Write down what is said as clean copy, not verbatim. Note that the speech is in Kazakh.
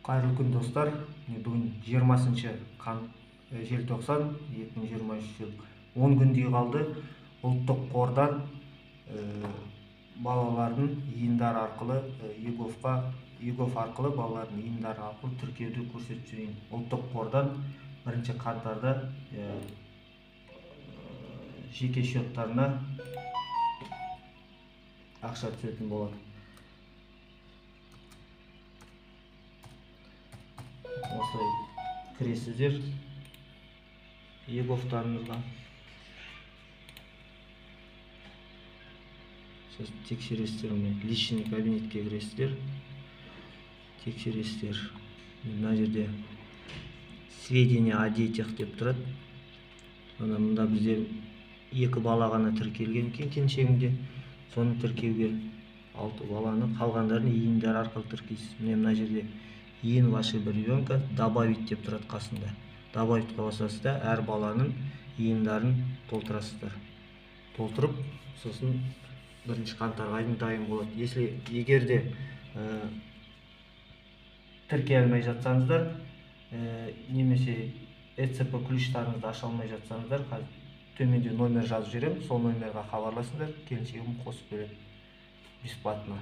Қайырлы күн, достар! Міне, бүгін 20 желтоқсан 2023 жыл. 10 күндей қалды. Ұлттық қордан балалардың ИИН-дары арқылы, еговқа, егов арқылы балалардың ИИН-дары арқылы тіркеуді көрсетіп жіберейін. Ұлттық қордан 1 қаңтарда жеке счеттарына ақша түсетін болады. Осылай кіресіздер еговтарыңызға, сосын тексересіздер. Міне, личный кабинетке кіресіздер, тексересіздер. Мына жерде «Сведения о детях» деп тұрады. Ана мында бізде екі бала ғана тіркелген екен, келіншегімде. Соны тіркеуге алты баланы, қалғандарын ИИН-дер арқылы тіркейсіз. Міне, мына жерде «ИИН вашего ребенка добавить» деп тұрады қасында. «Добавить» қа басасыз да, әр баланың ИИН-дарын толтырасыздар. Толтырып, сосын 1 қаңтарға дейін дайын болады. Если егер де тіркей алмай жатсаңыздар немесе ЭЦП ключтарыңызды аша алмай жатсаңыздар, қазір төменде номер жазып жіберемін, сол номерға хабарласыңдар, келіншегім қосып береді бесплатно.